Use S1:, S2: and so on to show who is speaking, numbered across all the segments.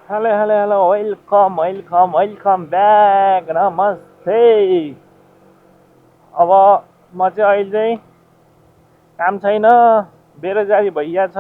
S1: Hello hello hello welcome welcome welcome back नमस्ते। अब म चाहिँ अहिले चाहिँ काम छैन, बेरोजगारी भइया छ।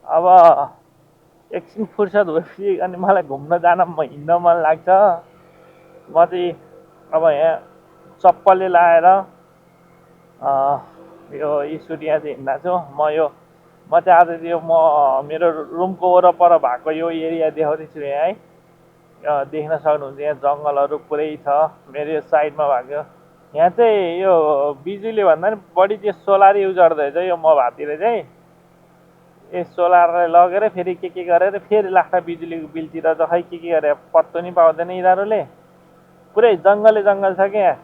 S1: अब एकछिन फुर्सद भएपछि अनि मलाई घुम्न जान हिँड्न मन लाग्छ। म चाहिँ अब यहाँ चप्पलले लाएर यो स्टुडियो चाहिँ हिँड्दा छु। म चाहिँ आज यो मेरो रुमको वरपर भएको यो एरिया देखाउँदैछु यहाँ है। देख्न सक्नुहुन्छ यहाँ जङ्गलहरू पुरै छ मेरो यो साइडमा भएको। यहाँ चाहिँ यो बिजुली भन्दा नि बढी त्यो सोलर युज गर्दैछ यो म भातिर चाहिँ। ए सोलरलाई लगेर फेरि के गरेर फेरि लाग्छ बिजुलीको बिलतिर त खै के गरे पत्तो नि पाउँदैन यिनीहरूले। पुरै जङ्गल छ क्या।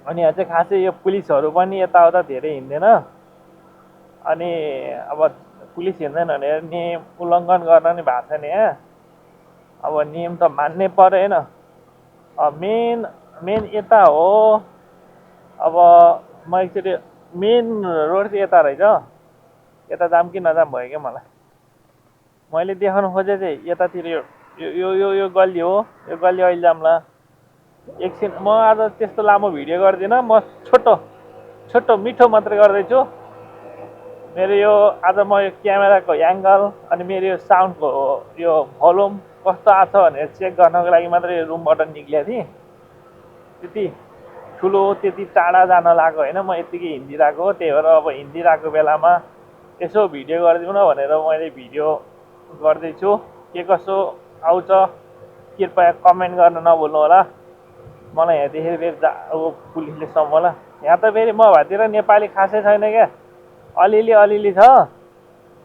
S1: अनि यहाँ चाहिँ खासै यो पुलिसहरू पनि यताउता धेरै हिँड्दैन। अनि अब पुलिस हिँड्दैन भने नियम उल्लङ्घन गर्न नि भएको छैन यहाँ। अब नियम त मान्नै पर्यो होइन। मेन मेन यता हो। अब म एकचोटि मेन रोड चाहिँ यता रहेछ, यता जाम कि नजाम भयो क्या मलाई। मैले देखाउनु खोजेँ चाहिँ यतातिर यो यो यो यो गल्ली हो, यो गल्ली अहिले जाम्ला। एकछिन म आज त्यस्तो लामो भिडियो गर्दिनँ, म छोटो मिठो मात्रै गर्दैछु। मेरो यो आज म यो क्यामेराको एङ्गल अनि मेरो यो साउन्डको यो भोल्युम कस्तो आएको छ भनेर चेक गर्नको लागि मात्रै यो रुमबाट निक्लिएको थिएँ। त्यति ठुलो त्यति टाढा जान लाग्यो होइन, म यत्तिकै हिँडिरहेको हो। त्यही भएर अब हिँडिरहेको बेलामा यसो भिडियो गरिदिउँ न भनेर मैले भिडियो गर्दैछु। के कसो आउँछ कृपया कमेन्ट गर्न नभुल्नु होला। मलाई यहाँदेखि फेरि अब पुलिसले सम्झौला। यहाँ त फेरि म भातिर नेपाली खासै छैन क्या, अलिअलि छ।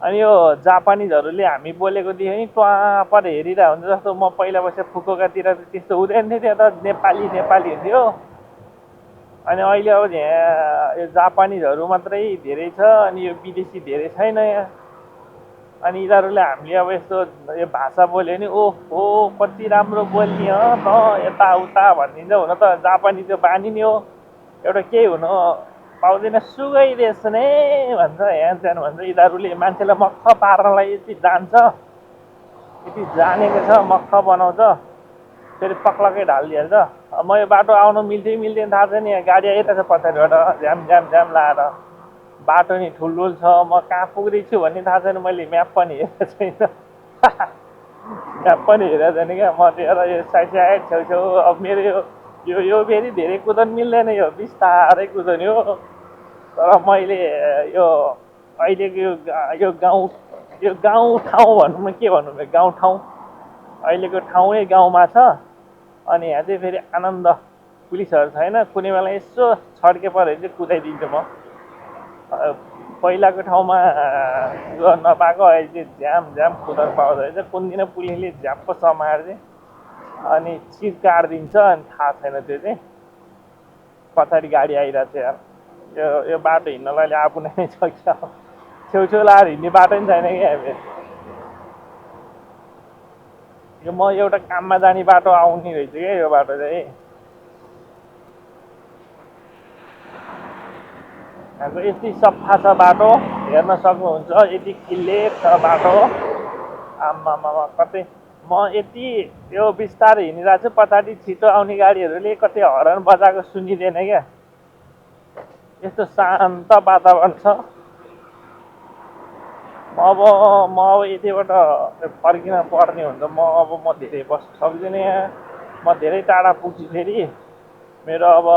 S1: अनि यो जापानिजहरूले हामी बोलेको देख्यो नि ट्वाँ पर हेरिरहेको हुन्छ। जस्तो म पहिला बसेर फुकुकातिर त त्यस्तो हुँदैन थियो, त्यहाँ त नेपाली हुन्थ्यो। अनि अहिले अब यहाँ यो जापानिजहरू मात्रै धेरै छ, अनि यो विदेशी धेरै छैन यहाँ। अनि यिनीहरूले हामीले अब यस्तो यो भाषा बोल्यो भने ओहो कति राम्रो बोल्ने हो त यताउता भनिदिन्छ। हुन त जापानी त्यो बानी नि हो, एउटा केही हुनु पाउँदैन। सुगै देश नै भन्छ यहाँ जानु भन्छ। यिनीहरूले मान्छेलाई मक्ख पार्नलाई यति जान्छ, यति जानेको छ, मक्ख बनाउँछ, फेरि पक्लकै ढालिदिइहाल्छ। म यो बाटो आउनु मिल्दैन थाहा छैन। यहाँ गाडी आइरहेको छ पछाडिबाट झ्याम लाएर। बाटो नि ठुल्ठुल छ, म कहाँ पुग्दैछु भन्ने थाहा छैन। मैले म्याप पनि हेरेको छैन म्याप पनि हेरेको छैन क्या। म त्यही यो साइड छेउछेउ। अब मेरो यो फेरि धेरै कुदन मिल्दैन, यो बिस्तारै कुदाउने हो। तर मैले यो अहिलेको यो गाउँ ठाउँ भनौँ न के भनौँ, गाउँ ठाउँ अहिलेको ठाउँै गाउँमा छ। अनि यहाँ चाहिँ फेरि आनन्द, पुलिसहरू छैन। कुनै बेला यसो छड्के पऱ्यो भने चाहिँ कुदाइदिन्छु म। पहिलाको ठाउँमा नपाएको अहिले चाहिँ झ्याम कुदाउनु पाउँदो रहेछ। कुन दिन पुलिसले झ्याप्प समाएर चाहिँ अनि चिज काटिदिन्छ। अनि थाहा छैन त्यो चाहिँ। पछाडि गाडी आइरहेको छ यार। यो बाटो हिँड्नलाई आफू नै सक्छ। छेउछेउ लाएर हिँड्ने बाटो नि छैन क्या हामी। यो म एउटा काममा जाने बाटो आउने रहेछ क्या यो बाटो चाहिँ। यहाँको यति सफा छ बाटो, हेर्न सक्नुहुन्छ यति क्लियर छ बाटो। आम्मामा कतै म यति यो बिस्तारै हिँडिरहेको छु, पछाडि छिटो आउने गाडीहरूले कतै हर्न बजाएको सुनिँदैन क्या। यस्तो शान्त वातावरण छ। अब यतिबाट फर्किन पर्ने हुन्छ। म धेरै बस्न सक्दिनँ यहाँ। म धेरै टाढा पुग्छु फेरि। मेरो अब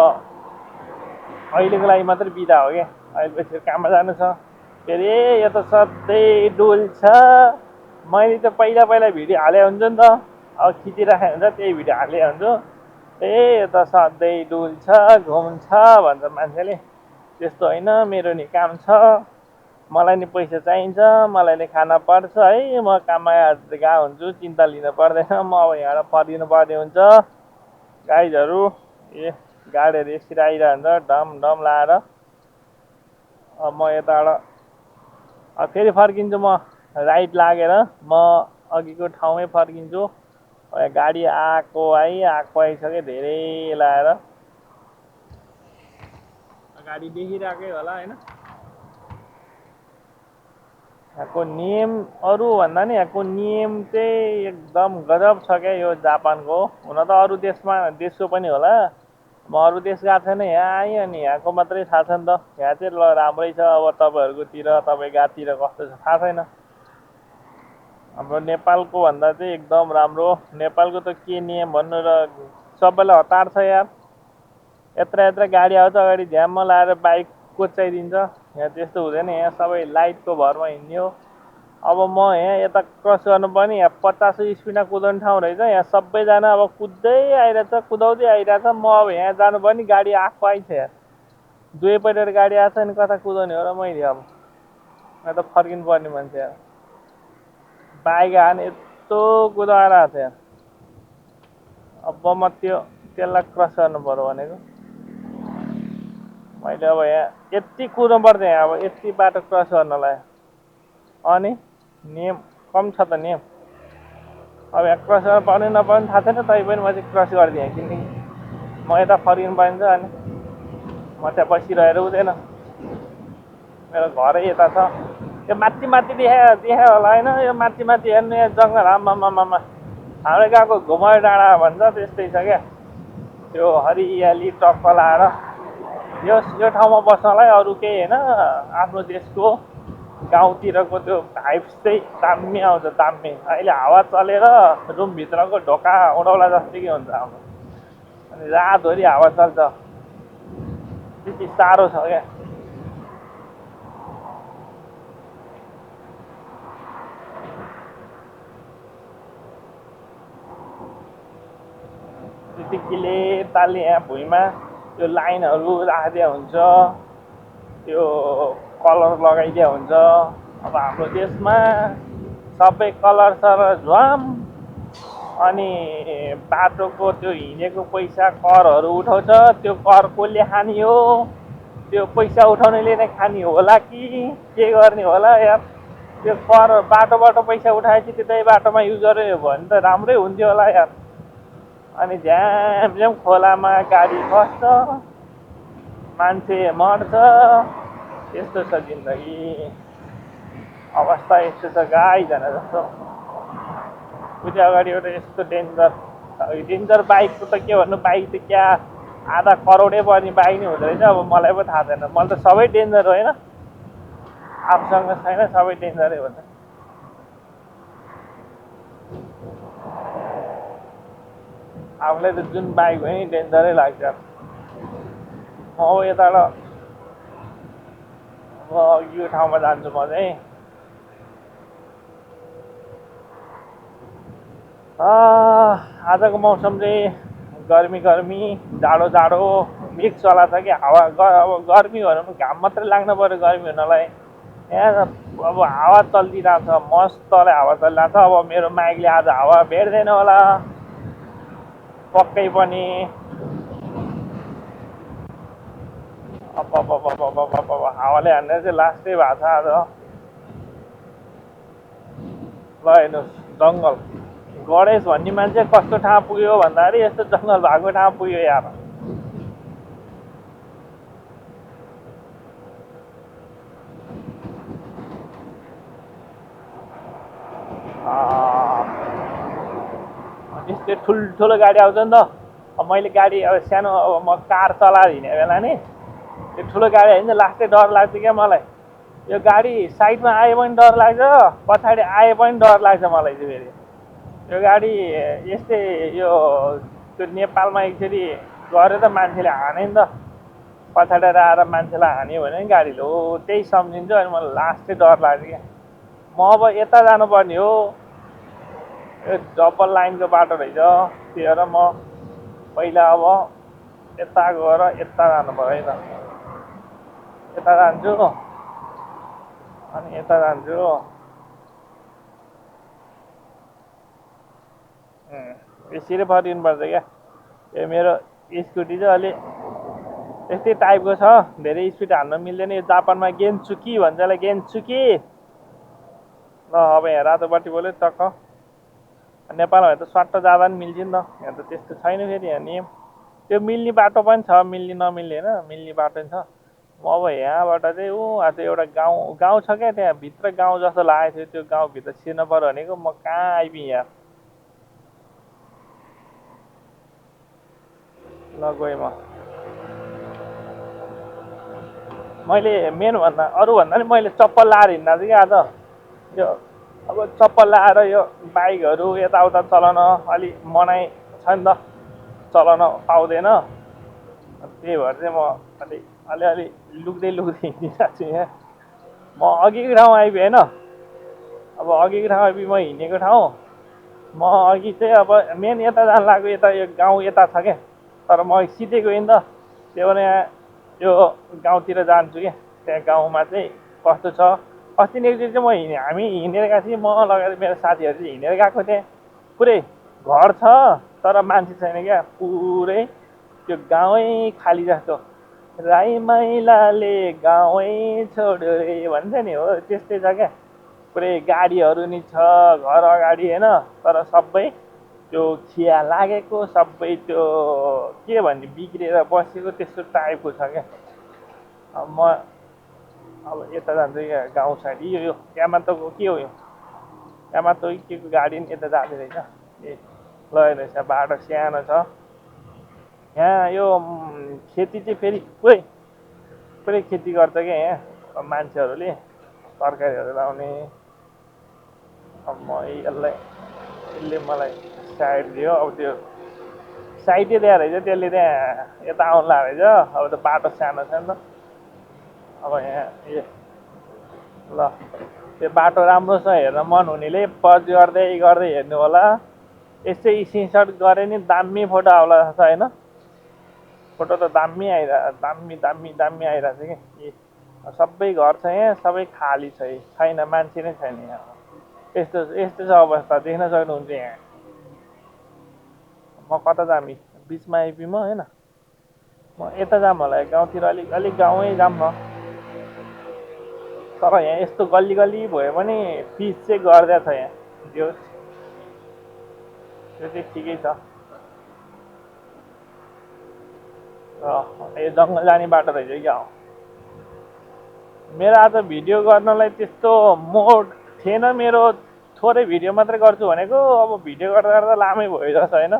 S1: अहिलेको लागि मात्रै बिदा हो क्या। अहिले पछि काममा जानु छ फेरि। यो त सधैँ डुल्छ। मैले त पहिला भिडियो हाले हुन्छु नि त, अब खिचिराखेको हुन्छ त्यही भिडियो हाले हुन्छु। यो त सधैँ डुल्छ घुम्छ भन्छ मान्छेले। त्यस्तो होइन, मेरो नि काम छ, मलाई नि पैसा चाहिन्छ, मलाई नि खाना पर्छ है। म काममा गएको हुन्छु, चिन्ता लिनु पर्दैन। म अब यहाँबाट फर्किनु पर्ने हुन्छ। गाइजहरू गाडीहरू यसरी आइरहन्छ डम लाएर। म यताबाट फेरि फर्किन्छु। म राइट लागेर म अघिको ठाउँमै फर्किन्छु। गाडी आएको आइसक्यो धेरै लाएर। गाडी देखिरहेकै होला होइन। यहाँको नियम अरू भन्दा नि यहाँको नियम चाहिँ एकदम गजब छ क्या यो जापानको। हुन त अरू देशको पनि होला, म अरू देश गएको छैन, यहाँ आएँ अनि यहाँको मात्रै थाहा छ नि त। यहाँ चाहिँ ल राम्रै छ, अब तपाईँहरूकोतिर तपाईँ गएतिर कस्तो छ थाहा छैन। हाम्रो नेपालको भन्दा चाहिँ एकदम राम्रो। नेपालको त के नियम भन्नु र, सबैलाई हतार छ यार। यत्र यत्र गाडी आउँछ अगाडि झ्याम्म लाएर बाइक कोच्याइदिन्छ। यहाँ त्यस्तो हुँदैन, यहाँ सबै लाइटको भरमा हिँड्ने हो। अब म यहाँ यता क्रस गर्नु पनि यहाँ 50 स्पिडमा कुदाउने ठाउँ रहेछ, यहाँ सबैजना अब कुद्दै आइरहेछ, कुदाउँदै आइरहेछ। म अब यहाँ जानु पनि गाडी आएको आइछ यार, दुवैपट्टि गाडी आएको छ नि कता कुदाउने हो र मैले। अब म त फर्किनु पर्ने मान्छे यार, बाइक हाने यस्तो कुदाएर आएको छ यार। अब म त्यसलाई क्रस गर्नु पर्यो भनेको मैले। अब यहाँ यति कुद्नु पर्छ यहाँ, अब यति बाटो क्रस गर्नलाई। अनि नियम कम छ त नियम। अब यहाँ क्रस गर्न पाउने नपाउने थाहा छैन, तै पनि म चाहिँ क्रस गरिदिएँ, किनकि म यता फर्किनु पाइन्छ। अनि म त्यहाँ बसिरहेर हुँदैन, मेरो घरै यता छ। यो माथि माथि देखायो होला होइन, यो माथि माथि हेर्नु यहाँ जङ्गल आमामामा। हाम्रो गाउँको घुमाइ डाँडा भन्छ त्यस्तै छ क्या, त्यो हरियाली टक्क लाएर। यो ठाउँमा बस्नलाई अरू केही होइन, आफ्नो देशको गाउँतिरको त्यो भाइब्स चाहिँ दामी आउँछ, दामी। अहिले हावा चलेर रुमभित्रको ढोका उडौला जस्तै हुन्छ हाम्रो। अनि रातभरि हावा चल्छ, त्यति साह्रो छ क्या। त्यतिखेले तालले यहाँ भुइँमा त्यो लाइनहरू राखिदिया हुन्छ, त्यो कलर लगाइदिया हुन्छ। अब हाम्रो देशमा सबै कलर सलर झ्वाम। अनि बाटोको त्यो हिँडेको पैसा करहरू उठाउँछ, त्यो कर कसले खाने हो, त्यो पैसा उठाउनेले नै खाने होला कि के गर्ने होला यार। त्यो कर बाटोबाट पैसा उठाएपछि त्यतै बाटोमा युज गऱ्यो भने त राम्रै हुन्थ्यो होला यार। अनि झ्याम झ्याम खोलामा गाडी खस्छ, मान्छे मर्छ, यस्तो छ जिन्दगी। अवस्था यस्तो छ गाइजन जस्तो। उति अगाडि एउटा यस्तो डेन्जर बाइकको त के भन्नु, बाइक त क्या आधा करोडै पर्ने बाइक नै हुँदो रहेछ। अब मलाई पो थाहा छैन, मलाई त सबै डेन्जर होइन, आफूसँग छैन सबै डेन्जरै हुन्छ। आफूलाई त जुन बाइक भयो नि डेन्जरै लाग्छ। अब यताबाट अब यो ठाउँमा जान्छु म चाहिँ। आजको मौसम चाहिँ गर्मी गर्मी जाडो जाडो मिक्स वाला छ कि। हावा अब गर्मी भनौँ, घाम मात्रै लाग्नु पऱ्यो गर्मी हुनलाई। यहाँ अब हावा चलिरहेको छ, मस्तले हावा चलिरहेको छ। अब मेरो माइकले आज हावा भेट्दैन होला पक्कै पनि। अब हावाले हान्ने चाहिँ लास्टै भएको छ आज। ल हेर्नुहोस्, जङ्गल गणेश भन्ने मान्छे कस्तो ठाउँ पुग्यो भन्दाखेरि यस्तो जङ्गल भएको ठाउँ पुग्यो यार। यस्तो ठुल्ठुलो गाडी आउँछ नि त। अब मैले गाडी अब सानो, अब म कार चलाएर हिँडेको बेला नि त्यो ठुलो गाडी आयो भने लास्टै डर लाग्छ क्या मलाई। यो गाडी साइडमा आए पनि डर लाग्छ, पछाडि आए पनि डर लाग्छ मलाई चाहिँ फेरि। यो गाडी यस्तै यो त्यो नेपालमा एकचोटि गऱ्यो त मान्छेले हाने नि त, पछाडि आएर मान्छेलाई हान्यो भने नि गाडीले, हो त्यही सम्झिन्छु। अनि मलाई लास्टै डर लाग्छ क्या। म अब यता जानुपर्ने हो, यो डबल लाइनको बाटो रहेछ, त्यही भएर म पहिला अब यता गएर यता जानु पऱ्यो है त। यता जान्छु अनि यता जान्छु। यसरी फर्किनुपर्छ क्या। यो मेरो स्कुटी चाहिँ अलि यस्तै टाइपको छ, धेरै स्पिड हान्न मिल्दैन। यो जापानमा गेन्सुकी भन्छ यसलाई, गेन्सुकी। ल अब यहाँ रातोपट्टि बोल्यो टक्क। नेपालमा त स्वाट्ट जाँदा पनि मिल्छ नि त, यहाँ त त्यस्तो छैन फेरि। यहाँ नियम त्यो मिल्ने बाटो पनि छ, मिल्ने नमिल्ने होइन, मिल्ने बाटो पनि छ। म अब यहाँबाट चाहिँ आज एउटा गाउँ गाउँ छ क्या त्यहाँ भित्र गाउँ जस्तो लागेको थियो त्यो गाउँभित्र छिर्न पर्यो भनेको म कहाँ आइपुगेँ यहाँ ल गएँ मैले मेन भन्दा अरूभन्दा नि मैले चप्पल लाएर हिँड्दा चाहिँ आज यो अब चप्पल लाएर यो बाइकहरू यताउता चलाउन अलि मनाइ छ नि त चलाउन पाउँदैन त्यही भएर चाहिँ म अलिअलि लुक्दै हिँडिरहेको छु यहाँ म अघिको ठाउँ आइपुगेँ होइन अब अघिको ठाउँ आइपुगेँ म हिँडेको ठाउँ म अघि चाहिँ अब मेन यता जानु लाग्यो यता यो गाउँ यता छ क्या तर म सिधै गएँ नि त त्यही भएर यहाँ यो गाउँतिर जान्छु क्या त्यहाँ गाउँमा चाहिँ कस्तो छ अस्ति नै एकचोटि चाहिँ हामी हिँडेर गएको थियौँ म लगाएर मेरो साथीहरू चाहिँ हिँडेर गएको थिएँ पुरै घर छ तर मान्छे छैन क्या पुरै त्यो गाउँै खाली जस्तो राई माइलाले गाउँै छोड्यो रे भन्छ नि हो त्यस्तै छ क्या पुरै गाडीहरू नि छ घर अगाडि होइन तर सबै त्यो खिया लागेको सबै त्यो के भन्ने बिग्रिएर बसेको त्यस्तो टाइपको छ क्या अब म अब यता जान्छु क्या गाउँ साइड यो यामातोको के हो यो यामातो के को गाडी नि यता जाँदै रहेछ ए ल रहेछ बाटो सानो छ यहाँ यो खेती चाहिँ फेरि पुरै खेती गर्छ क्या यहाँ मान्छेहरूले तरकारीहरू लाउने अब म यसले मलाई साइड दियो अब त्यो साइडै दिएर रहेछ त्यसले त्यहाँ यता आउनु रहेछ अब त बाटो सानो छ नि त अब यहाँ ल त्यो बाटो राम्रो छ हेर्न मन हुनेले पज गर्दै गर्दै हेर्नु होला यस्तै स्क्रिनसट गरे नि दामी फोटो आउला छ होइन फोटो त दामी दामी आइरहेको छ कि सबै घर छ यहाँ सबै खाली छैन मान्छे नै छैन यहाँ यस्तो यस्तो छ अवस्था देख्न सक्नुहुन्छ यहाँ म कता जाम बिचमा आइपुगेँ म होइन म यता जाम होला गाउँतिर अलिक गाउँै जाम न तर यहाँ यस्तो गल्ली गल्ली भयो भने पिच चाहिँ गर्दै छ यहाँ त्यो चाहिँ ठिकै छ यो जङ्गल जाने बाटो रहेछ क्या मेरो आज भिडियो गर्नलाई त्यस्तो मोड थिएन मेरो थोरै भिडियो मात्रै गर्छु भनेको अब भिडियो गर्दा गर्दा लामै भयो जस्तो होइन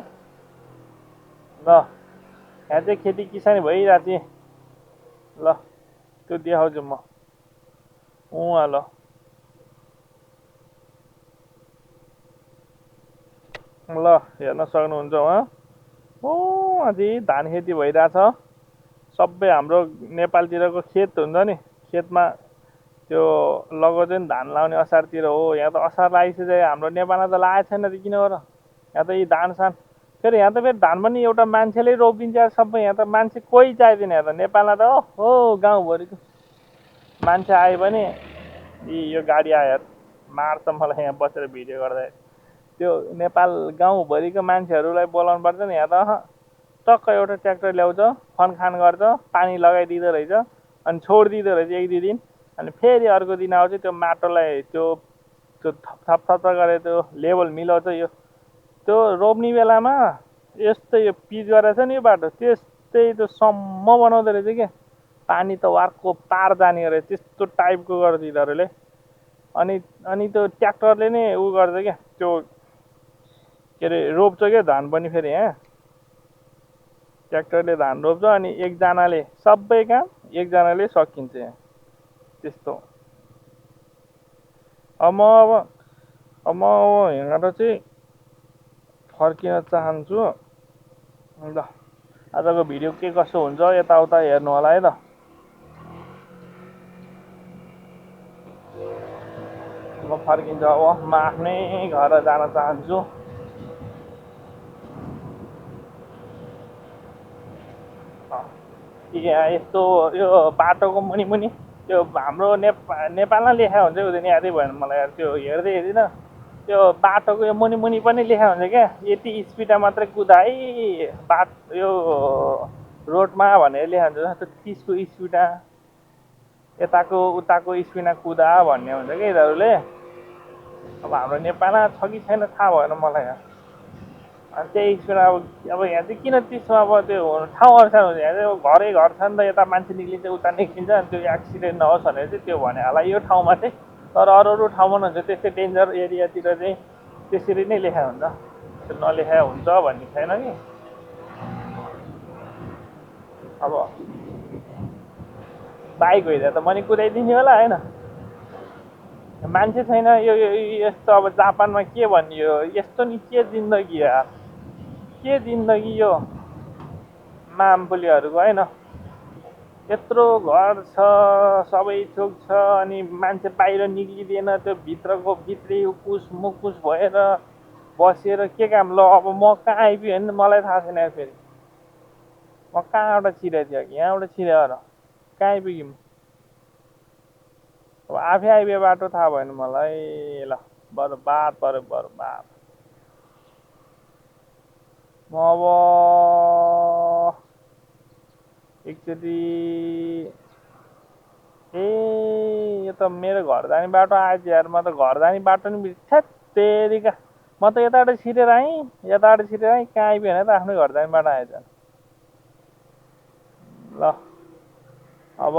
S1: ल यहाँ चाहिँ खेती किसानी भइरहेको थिएँ ल त्यो देखाउँछु म ल ल हेर्न सक्नुहुन्छ उहाँ अझै धान खेती भइरहेछ सबै हाम्रो नेपालतिरको खेत हुन्छ नि खेतमा त्यो लगाउँछ नि धान लाउने असारतिर हो यहाँ त असार लागिसक्यो हाम्रो नेपालमा त लागेको छैन त किन गर यहाँ त यी धान सान फेरि यहाँ त फेरि धान पनि एउटा मान्छेले रोपिदिन्छ सबै यहाँ त मान्छे कोही चाहिँदैन यहाँ त नेपालमा त हो गाउँभरिको मान्छे आयो भने यो गाडी आयो मार्छ मलाई यहाँ बसेर भिडियो गर्दा त्यो नेपाल गाउँभरिको मान्छेहरूलाई बोलाउनु पर्छ नि यहाँ त टक्क एउटा ट्र्याक्टर ल्याउँछ खनखान गर्छ पानी लगाइदिँदो रहेछ अनि छोडिदिँदो रहेछ एक दुई दिन अनि फेरि अर्को दिन आउँछ त्यो माटोलाई त्यो त्यो थप गरेर त्यो लेभल मिलाउँछ यो त्यो रोप्ने बेलामा यस्तै यो पिच गरेर छ नि यो बाटो त्यस्तै त्यो सम्म बनाउँदो रहेछ क्या पानी त वारको पार जाने रहेछ त्यस्तो टाइपको गरिदिँदो रहेछ अनि त्यो ट्र्याक्टरले नै उ गर्छ क्या त्यो के अरे रोप्छ क्या धान पनि फेरि यहाँ ट्र्याक्टरले धान रोप्छ अनि एकजनाले सबै काम एकजनाले सकिन्छ यहाँ त्यस्तो अब म हिँडेर चाहिँ फर्किन चाहन्छु ल आजको भिडियो के कसो हुन्छ यताउता हेर्नु होला है त म फर्किन्छ अब म आफ्नै घर जान चाहन्छु यहाँ यस्तो यो बाटोको मुनि त्यो हाम्रो नेपालमा लेखा हुन्छ हुँदैन यादै भएन मलाई त्यो हेर्दै हेर्दिनँ त्यो बाटोको यो मुनि पनि लेखा हुन्छ क्या यति स्पिडमा मात्रै कुदा है यो रोडमा भनेर लेखा हुन्छ त्यो 30को स्पिडमा यताको उताको स्पिडमा कुदा भन्ने हुन्छ क्या यिनीहरूले अब हाम्रो नेपालमा छ कि छैन थाहा भएन मलाई अनि त्यही कुरा अब यहाँ चाहिँ किन त्यसमा अब त्यो ठाउँ अनुसार हुन्छ यहाँ चाहिँ घरै घर छ नि त यता मान्छे निक्लिन्छ उता निक्लिन्छ अनि त्यो एक्सिडेन्ट नहोस् भनेर चाहिँ त्यो भने होला यो ठाउँमा चाहिँ तर अरू अरू ठाउँमा हुन्छ त्यस्तै डेन्जर एरियातिर चाहिँ त्यसरी नै लेखा हुन्छ त्यो नलेखा हुन्छ भन्ने छैन कि अब बाइक होइन त मैले कुदाइदिने होला होइन मान्छे छैन यो यस्तो अब जापानमा के भनियो यस्तो नि के जिन्दगी यार के जिन्दगी यो मामपुलिहरूको होइन यत्रो घर छ सबै थोक छ अनि मान्छे बाहिर निक्लिँदैन त्यो भित्रको भित्री उकुस मुकुस भएर बसेर के काम ल अब म कहाँ आइपुगेँ भने मलाई थाहा छैन फेरि म कहाँबाट छिरेको थियो कि यहाँबाट छिरेको र कहाँ आइपुग्यौँ अब आफै आइपुगे बाटो थाहा भएन मलाई ल बर्बाद पऱ्यो बर्बाद म अब एकचोटि ए यो त मेरो घर जाने बाटो आएछ यार म त घर जाने बाटो नि बित्थेरिका म त यताबाट छिरेर आएँ कहाँ आइपुगेँ भने त आफ्नै घर जाने बाटो आएछ ल अब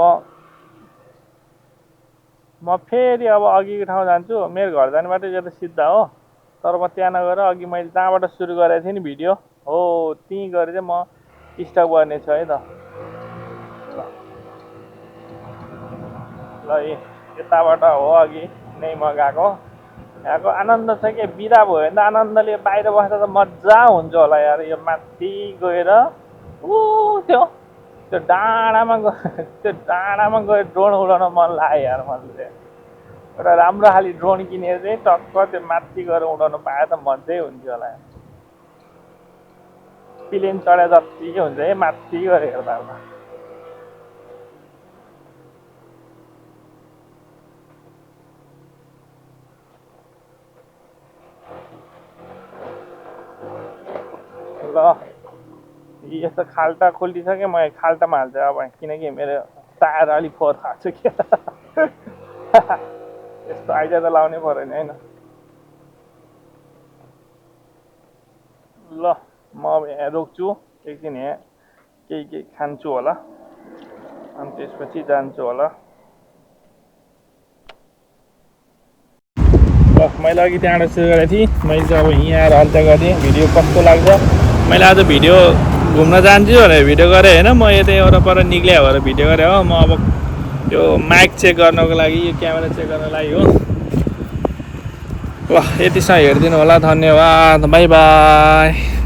S1: म फेरि अब अघिको ठाउँ जान्छु मेरो घर जाने बाटो यो त सिधा हो तर म त्यहाँ नगएर अघि मैले जहाँबाट सुरु गरेको थिएँ नि भिडियो हो त्यहीँ गएर चाहिँ म स्टप गर्नेछु है त ल यताबाट हो अघि नै म गएको यहाँको आनन्द छ कि बिदा भयो भने त आनन्दले बाहिर बस्दा त मजा हुन्छ होला यार यो माथि गएर त्यो डाँडामा गएर ड्रोन उडाउन मन लाग्यो यार मैले एउटा राम्रो खाले ड्रोन किनेर चाहिँ टक्क त्यो माथि गएर उडाउन पाए त मजै हुन्थ्यो होला प्लेन चढे जत्तिकै हुन्छ है माथि गएर हेर्दा ल यस्तो खाल्टा खोलिसकेँ म खाल्टामा हाल्छु अब किनकि मेरो टायर अलिक फोहोर खाएको छु क्या यस्तो आइडिया त लाउनै पऱ्यो नि होइन ल म अब यहाँ रोक्छु एकछिन यहाँ केही खान्छु होला अनि त्यसपछि जान्छु होला ल मैले अघि त्यहाँबाट सुरु गरेको थिएँ मैले चाहिँ अब यहाँ आएर हल्का गरेँ भिडियो कस्तो लाग्छ मैले आज भिडियो घुम्न जान्छु भनेर भिडियो गरेँ होइन म यतै वरपर निक्लियो भएर भिडियो गरेँ हो म अब यो माइक चेक गर्नको लागि यो क्यामेरा चेक गर्नको लागि हो ल यतिसम्म हेरिदिनु होला धन्यवाद बाई बाई